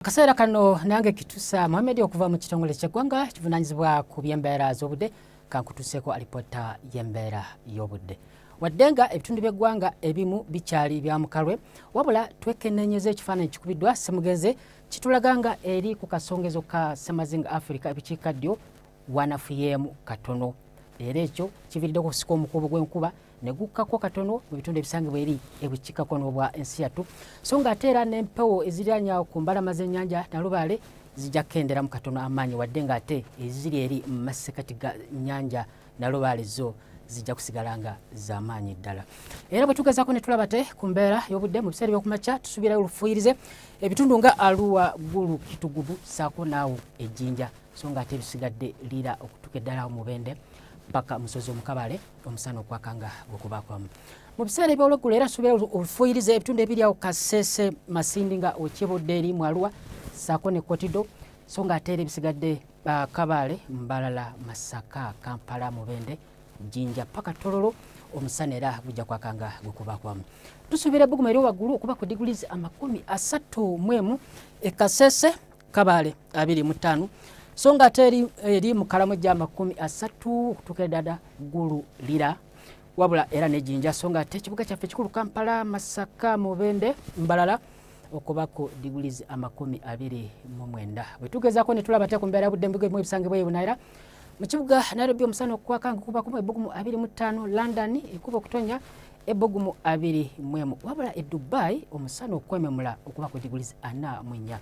Akaseera kano nange Kitusa Mohamed okuva mu kitongole ky'eggwanga kivunaanyizibwa ku by'embeera z'obudde kankutuuseeko alipoota y'embeera y'obudde. Wadde nga ebitundu by'eggwanga ebimu bikyali bya mukalwe, wabula twekenneenyeza ekifaananyi kikubiddwa Ssemugenze kitulaga nga eri ku kasongezo ka Ssemazinga Africa ebukiikaddyo wanafuyeemu katono era ekyo kiviiriddeko okusika omukuubo gw'enkuba ne gukkako katono mu bitundu ebisangibwa eri ebukiikakkono bwa ensi yattu, so nga ate era n'empewo eziriraanya ku mbalama z'ennyanja Nalubaale zijja kukenderamu katono amaanyi, wadde nga ate eziri eri mu masekati ga nnyanja Nalubaale zo zijja kusigala nga z'amaanyi ddala. Era bwe tugezaako ne tulaba te ku mbeera y'obudde mu biseera by'okumakya, tusuubirayo olufuuyirize ebitundu nga Arua, Gulu, Kitugubu ssaako naawo Ejjinja, so nga ate ebisigadde Lira okutuuka eddala awo Mubende paka Musozi Omukabale omusana okwaka nga gwekubakwamu. Mu biseera ebyolweggulo era suubira olufuuyiriza ebitundu ebiri awo Kasese, Masindi nga okyebodde eri mu Arua ssaako ne Kotido, so nga ate era ebisigadde Kabaale, Mbalala, Masaka, Kampala, Mubende, Jinja paka Tororo omusana era gujja kwaka nga gwekubakwamu. Tusuubira ebbugumu eri waggulu okuba ku digulizi 31 e Kasese, Kabaale 25, so nga ate eri mu Karamoja 30 okutuuka eddada Ggulu, Lira wabula era ne Jinja, so nga ate ekibuga kyaffe ekikulu Kampala, Masaka, Mubende, Mbalala okuba ku digulizi 29. Bwe tugezaako ne tulaba ate ku mbeera budde mu ebisangibwa eyo Bunaayira mu kibuga Nairobi omusana okukwaka nga kuba kumu ebbugumu 25, London ekuba okutonya ebbugumu 21, wabula e Dubai omusana okwememula okuba ku digulizi 44,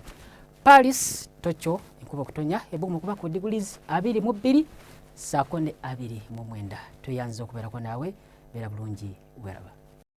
Paris, Tokyo enkuba okutonya ebbugumu okuba ku digulizi 22 ssaako ne 29. Tweyanziza okubeerako naawe, beera bulungi, weraba.